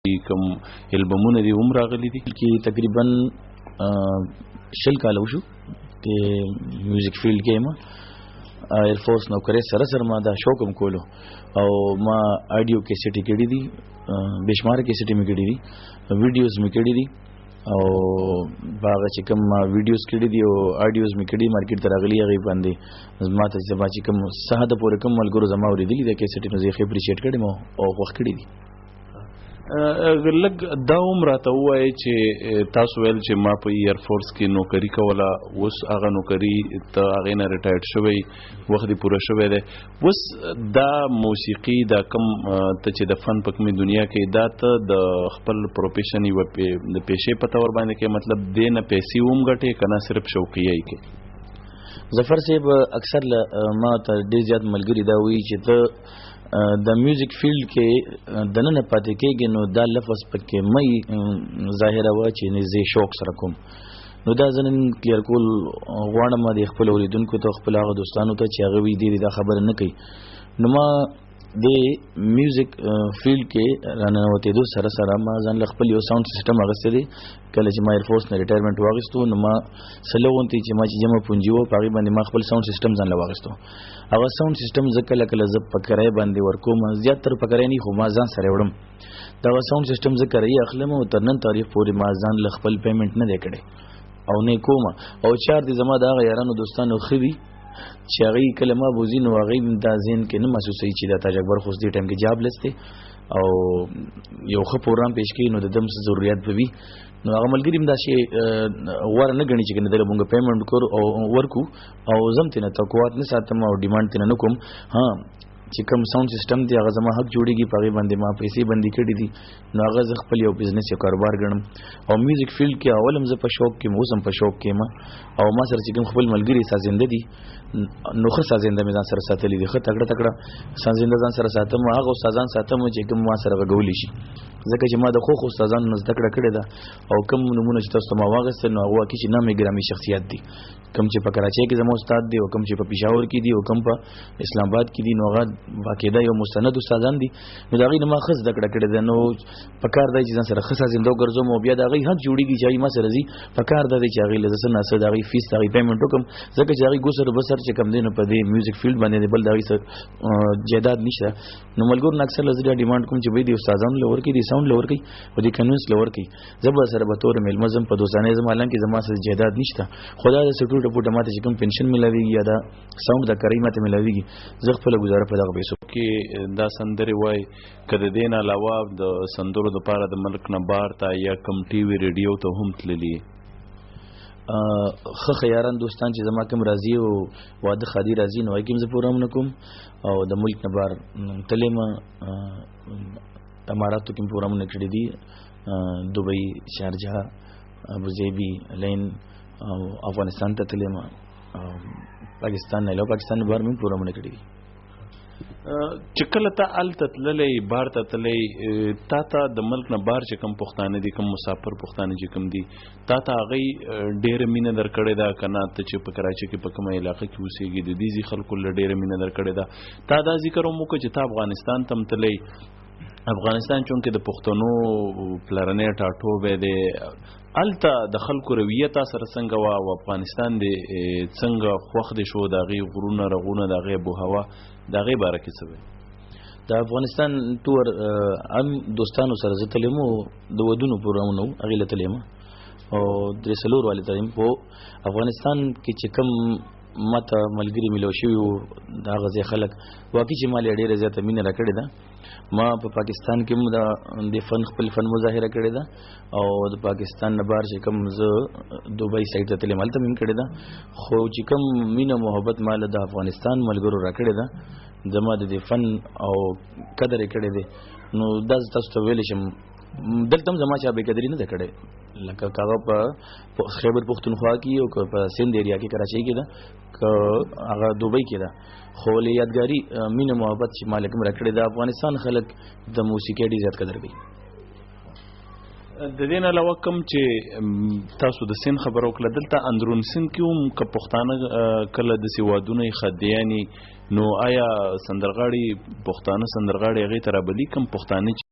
کوم البمونه دي هم راغلي دي؟ کې تقریبا 20 کال وشو چې میوزیک فیلډ کې ما ایر فورس نوکرې سره سره ما دا شوق هم کولو او ما اډیو کیسټ کړې دي، بشمار کیسټ مې کړې دي، ویډیوز مې کړې دي او باغ چې کوم ما ویډیوز کړې دي او اډیوز مې کړې، مارکیټ ته راغلي، هغه باندې زما ته زما چې کوم ساده پورې کوم ملګرو زما اورېدلي د کیسټ نو زه یې اپریشیټ کړم او خوښ کړي دي. لږ دا هم راته ووایې چې تاسو ویل چې ما په ایر فورس کې نوکري کوله، اوس هغه نوکري ته هغې نه ریټایرډ شوی، وخت دې پوره شوی دی، اوس دا موسیقي دا کم ته چې د فن په کومې دنیا کې دا ته د خپل پروفیشن یوه د پیشې په تور باندې کې، مطلب دې نه پیسې هم ګټې که نه صرف شوقیه یې کې؟ ظفر صاحب، اکثر له ما ته ډېر زیات ملګري دا وایي چې ته د میوزیک فیلډ کې دننه پاتې کېږي نو دا لفظ پکې مې ظاهره و چې نه زه شوق سره کوم. نو دا زه نن کلیر کول غواړم د خپل اوریدونکو ته، خپل هغه دوستانو ته چې هغه وی دي دا خبره نه کوي. نو ما د میوزیک فیلډ کې راننوتېدو سره سره ما ځان له خپل یو ساوند سیستم اخیستی دی. کله چې ما ایر فورس نه ریټایرمنټ واغستو نو ما سلوونتي چې ما چې جمع پونجي و په هغې باندې ما خپل ساوند سیستم ځان له واغستو. هغه ساوند سیستم زه کله کله زه په کرایه باندې ورکوم، زیات تر په کرایه نه خو ما ځان سره وړم. دا ساوند سیستم زه کرایه اخلم او تر نن تاریخ پورې ما ځان له خپل پیمنټ نه دی کړی او نه کوم. او چار دې زما د هغه یارانو دوستانو ښه وي چې هغوی کله ما بوځي نو هغوی دا ذهن کې نه محسوسوي چې دا تاج اکبر خو دې ټایم کې جاب لسته او یو ښه پروګرام پیش کوي نو د دم څه ضرورت به وي. نو هغه ملګري هم داسې غوره نه ګڼي چې کنه دله مونږ پیمنټ کور او ورکو او زم ترېنه توقعات نه ساتم او ډیمانډ ترېنه نه کوم. ها، چې کوم ساوند سیستم دی هغه زما حق جوړیږي، په هغې باندې ما پیسې بندې کړې دي، نو هغه زه خپل یو بزنس یو کاروبار ګڼم. او میوزیک فیلډ کې اول هم زه په شوق کې اوس هم په شوق کې یم او ما سره چې کوم خپل ملګري سازنده دي نو ښه سازنده مې ځان سره ساتلي دي، ښه تکړه تکړه سازنده ځان سره ساتم، هغه استادان ساتم چې کوم ما سره غږولی شي، ځکه چې ما د ښو ښو استادانو نه زده کړه کړې ده. او کوم نومونه چې تاسو ته ما واخیستل نو هغه واقعي چې نامې ګرامي شخصیت دي، کوم چې په کراچۍ کې زما استاد دی او کوم چې په پېښور کې دی او کوم په اسلام آباد کې دی، نو هغه باقاعده یو مستند استادان دي. نو د هغوی نه ما ښه زده کړه کړې ده. نو په کار دی چې ځان سره ښه سازنده وګرځوم او بیا د هغوی حق جوړېږي چې هغوی ما سره ځي، په کار دا دی چې هغوی له زه څه نا څه د هغوی فیس د هغوی پیمنټ وکړم، ځکه چې هغوی ګوسر بسر چې کوم دی نو په دې میوزیک فیلډ باندې دی، بل د هغوی څه جایداد نشته. نو ملګرو نه اکثر له زه دا ډیمانډ کوم چې بھئی دې استادانو له ورکړي، دې ساوند له ورکړي او دې کنوینس له ورکړي. زه به سره به تور مېلمه ځم په دوستانه ځم، حالانکه زما سره جایداد نشته، خو دا د ټوټه پوټه ماته چې کوم پنشن ملاویږي یا دا ساوند د کرایي ماته ملاویږي، زه خپله ګزاره په دغه پیسو کې. دا سندرې وای که د دې نه علاوه د سندرو دپاره د ملک نه بهر ته یا کوم ټي وي ریډیو ته هم تللي؟ ښه ښه یاران دوستان چې زما کوم راځي او واده ښادي راځي نو هغې کې هم زه پروګرامونه کوم او د ملک نه بهر تللی یم، اماراتو کې هم پروګرامونه کړي دي، دوبۍ، شارجه، ابوظبي، لین او افغانستان ته تللی یم، پاکستان نه علاوه پاکستان نه بهر مې هم پروګرامونه کړي دي. چې کله ته هلته تللی، بهر ته تللی، تا ته د ملک نه بهر چې کوم پښتانه دي، کوم مسافر پښتانه چې کوم دي، تا ته هغوی ډېره مینه درکړې ده که نه؟ ته چې په کراچۍ کې په کومه علاقه کې اوسېږې د دې ځای خلکو له ډېره مینه درکړې ده؟ تا دا ذکر هم وکړ چې ته افغانستان ته هم تللی. افغانستان چونکې د پښتنو پلرنی ټاټوبی دی، هلته د خلکو رویه تا سره څنګه وه او افغانستان دې څنګه خوښ دې شو، د هغې غرونه رغونه، د هغې آب و هوا، د هغې باره کې څه وایې؟ د افغانستان ټور عام دوستانو سره زه تللی یم او د ودونو پروګرامونه وو هغې له تللی یم او درې څلور والې تللی یم. خو افغانستان کې چې کوم ما ته ملګري میلاو شوي وو د هغه ځای خلک واقعي چې ما له ډېره زیاته مینه راکړې ده. ما په پاکستان کې هم د فن خپل فن مظاهره کړې ده او د پاکستان نه بهر چې کوم زه دوبۍ سایډ ته تللی هلته مې هم کړې ده. خو چې کوم مینه محبت ما له د افغانستان ملګرو راکړې ده، زما د دې فن او قدر یې کړی دی، نو دا زه تاسو ته ویلی شم دلته هم زما چا بې قدري نه ده کړې، لکه که هغه په خیبر پښتونخوا کې او که په سند ایریا کې کراچۍ کې ده که هغه دوبۍ کې ده، خو له یادګاري مینه محبت چې مالک هم راکړې ده، افغانستان خلک د موسیقۍ ډېر زیات قدر کوي. د دې نه علاوه کوم چې تاسو د سند خبره وکړه، دلته اندرون سند کې هم که پښتانه کله داسې وادونه یې ښدیاني، نو آیا سندرغاړي پښتانه سندرغاړي هغې ته رابلي کوم پښتانه چې